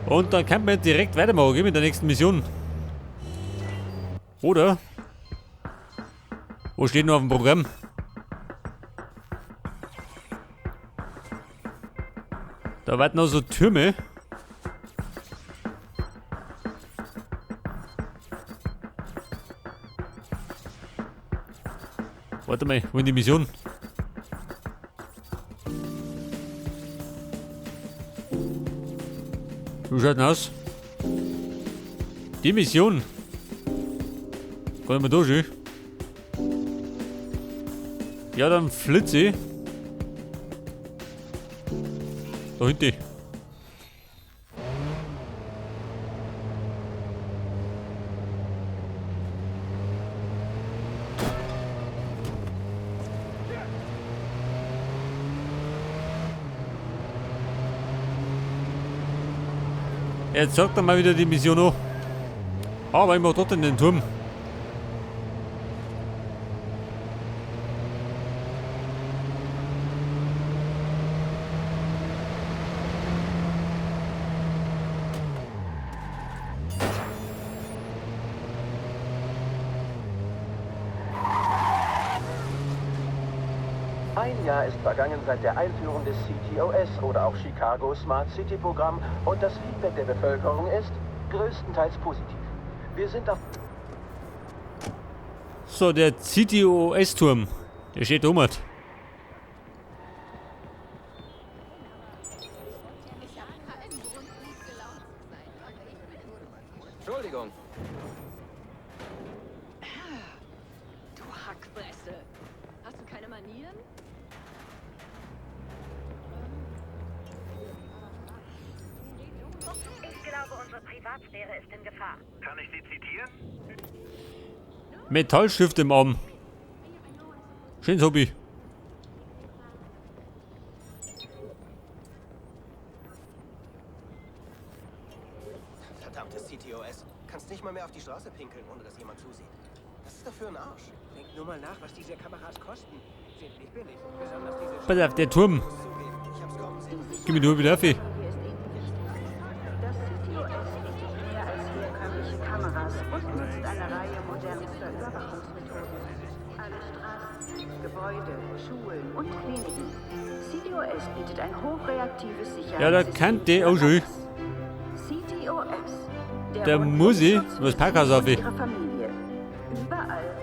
Und dann kann man direkt weitermachen mit der nächsten Mission. Oder? Wo steht noch auf dem Programm? Da warten noch so Türme. Warte mal, wo ist die Mission? Wie schaut denn aus? Die Mission. Kann ich mal durch? Ja, dann flitze ich. Da hinten. Jetzt sagt er mal wieder die Mission an. Aber ich mach dort in den Turm. Ein Jahr ist vergangen seit der Einführung des CTOS oder auch Chicago Smart City Programm und das Feedback der Bevölkerung ist größtenteils positiv. Wir sind auf... So, der CTOS-Turm, der steht oben. Entschuldigung. Du Hackfresse. Hast du keine Manieren? Ich glaube, unsere Privatsphäre ist in Gefahr. Kann ich Sie zitieren? Metallstift im Arm. Schönes Hobby. Verdammtes CTOS. Kannst nicht mal mehr auf die Straße pinkeln, ohne dass jemand zusieht. Was ist das für ein Arsch? Denk nur mal nach, was diese Kameras kosten. Sind nicht billig. Besonders diese Pass auf, der Turm. Muss zugeben, ich hab's kommen sehen. Gib mir nur wieder auf. Das CTOS bietet mehr als herkömmliche Kameras und nutzt eine Reihe modernster Überwachungsmethoden. Alle Straßen, Gebäude, Schulen und Kliniken. CTOS bietet ein hochreaktives Sicherheitssystem. Ja, da kann die auch schon. CTOS. Der Da muss ich Rundumschutz was für Parkhaus Sie auf. und Ihre Familie. Überall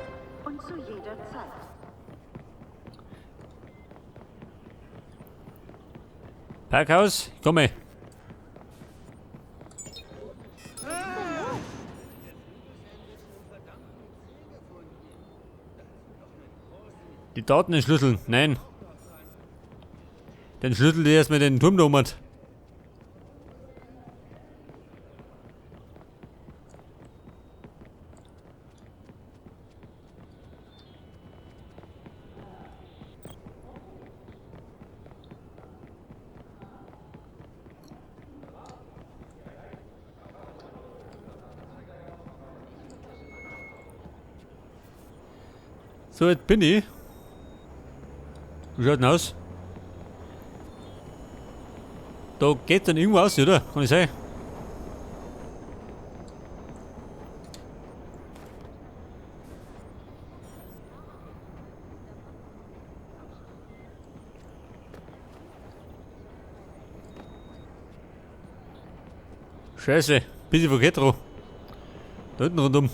und zu jeder Zeit. Parkhaus, komme. Die Daten entschlüsseln. Nein. Den Schlüssel, der erstmal den Turm da oben hat. So, jetzt bin ich. Wie schaut denn aus? Da geht dann irgendwo aus, oder? Kann ich sein? Scheiße, bisschen verkehrt drauf. Da hinten rundum.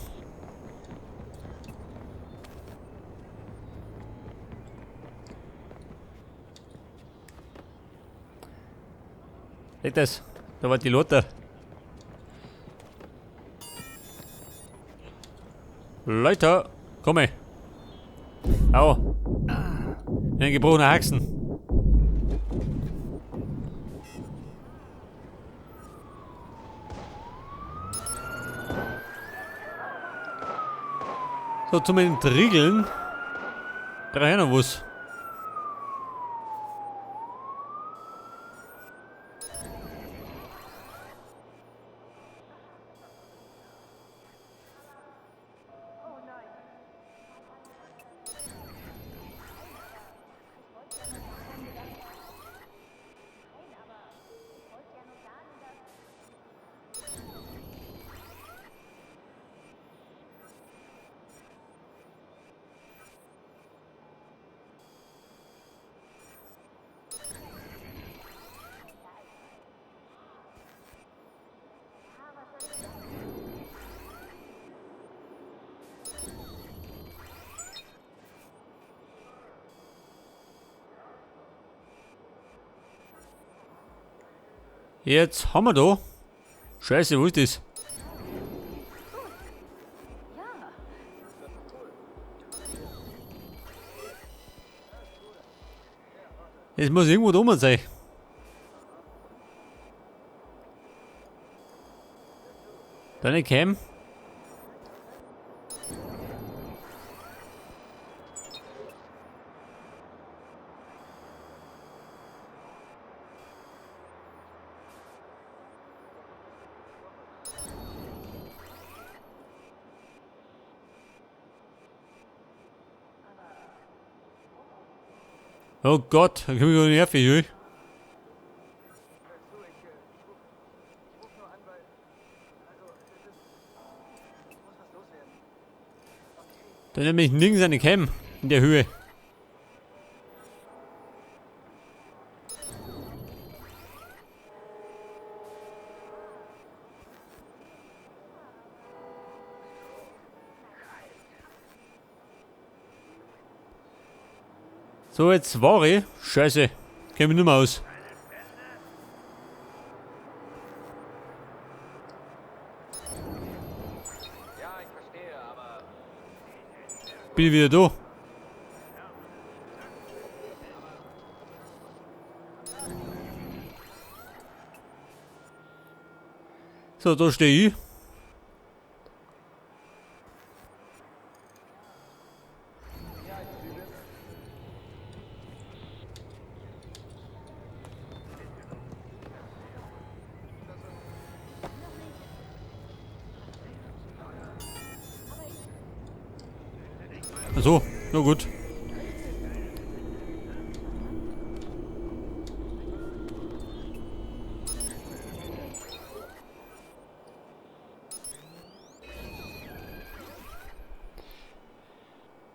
Seht das? Da war die Lothar. Leute, komme. Au. Ein gebrochener Haxen. So, zum Entriegeln. Brauche ich noch was. Jetzt haben wir da. Scheiße, wo ist das? Es muss irgendwo da oben sein. Deine Cam. Oh Gott, da komm ich nervig, ey. Da nehme ich nirgends eine Cam in der Höhe. So, jetzt war ich. Scheiße, kenn mich nicht mehr aus. Ja, ich verstehe, aber Bin ich wieder da. So, da stehe ich. Ach so, na gut.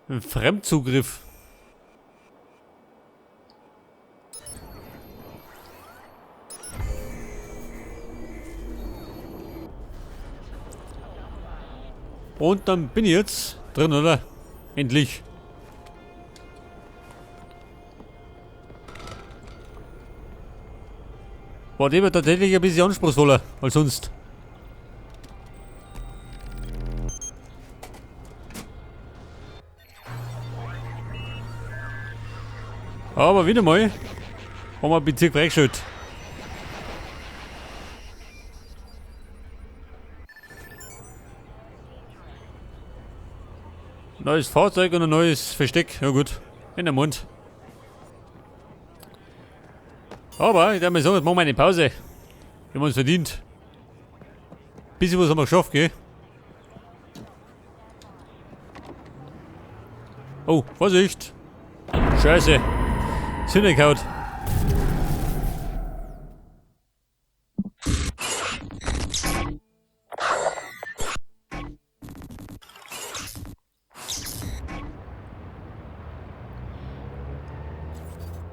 Ein Fremdzugriff. Und dann bin ich jetzt drin, oder? Endlich. War dem tatsächlich ein bisschen anspruchsvoller als sonst. Aber wieder mal haben wir einen Bezirk freigeschaltet. Neues Fahrzeug und ein neues Versteck. Ja gut, in der Mund. Aber ich darf mal sagen, jetzt machen wir eine Pause. Wir haben uns verdient. Bisschen was haben wir geschafft, gell? Oh, Vorsicht! Scheiße! Sinne gehauen.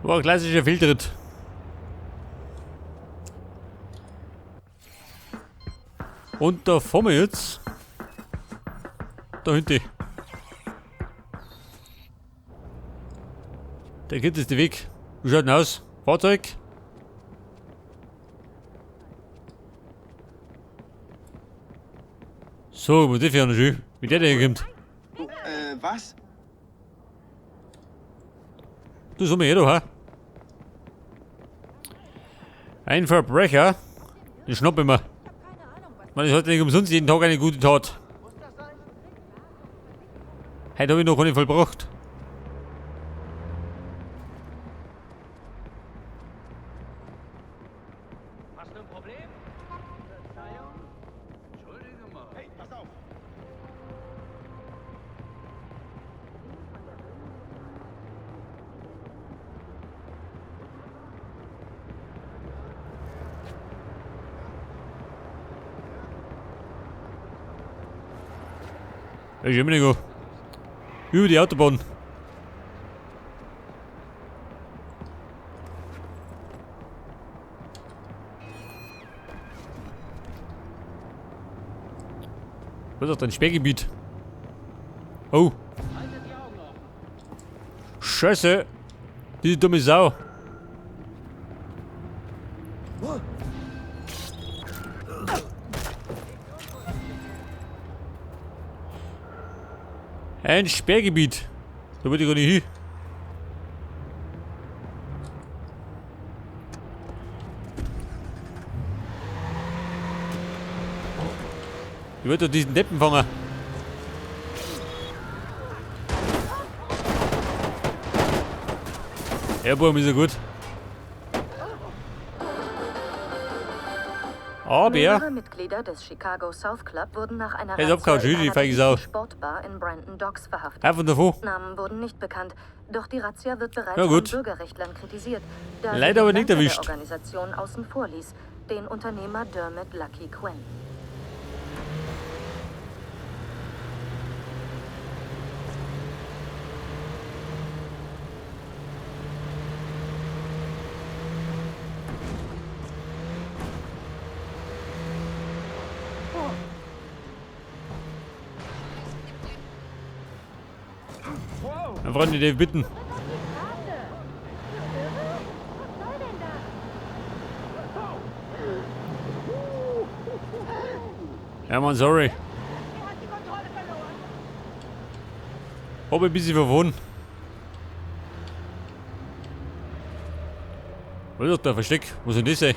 War ein klassischer Fehltritt. Und da fahren wir jetzt. Da hinten. Der geht jetzt den Weg. Wie schaut denn aus? Fahrzeug? So, was ist das für eine Schü? Wie der hier kommt. Was? Du soll mir eh doch, hä? Ein Verbrecher. Den schnapp ich mir. Man, ist heute nicht umsonst jeden Tag eine gute Tat. Heute hab ich noch keine vollbracht. Hast du ein Problem? Verzeihung? Entschuldige mal. Hey, pass auf! Ich immer nicht. Über die Autobahn. Was ist das denn? Sperrgebiet? Oh. Scheiße. Diese dumme Sau. Ein Sperrgebiet. Da würde ich gar nicht hin. Ich würde doch diesen Deppen fangen. Ja, boah, ist ja gut. Aber Mehrere Mitglieder des Chicago South Club wurden nach einer Hey, ist abgehauen, Razzia in tschüss, die einer feige Sau. Sportbar in Brandon Docks verhaftet. Einfach davon. Namen wurden nicht bekannt, doch die Razzia wird bereits Ja, gut. von Bürgerrechtlern kritisiert, da sie Leider den aber nicht Leiter erwischt. der Organisation außen vor ließ, den Unternehmer Dermot Lucky Quinn. Na, Freunde, die bitten. Ja, Mann, sorry. Hab ein bisschen verwohnt. Was ist doch der Versteck? Wo soll das sein?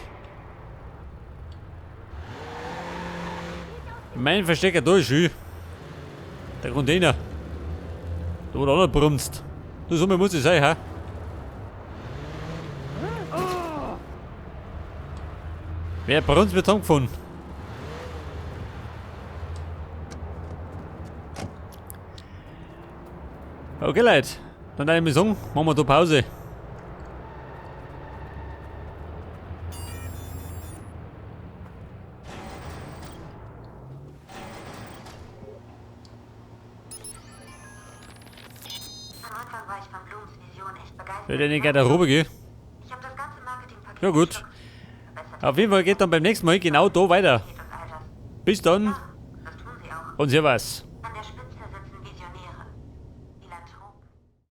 Mein Verstecker da ist schön. Der Container. Da wo der andere brumst. Das so muss es sein, hä? Wer bei uns wird zusammengefunden? Okay, Leute. Dann würde ich sagen, machen wir da Pause. Am Anfang war ich von Blooms Vision echt begeistert. Wird ja nicht Garderobe gehen. Ich habe das ganze Marketingpaket Ja gut. Auf jeden Fall geht dann beim nächsten Mal genau da weiter. und all das. Bis dann Das tun sie auch. und servus.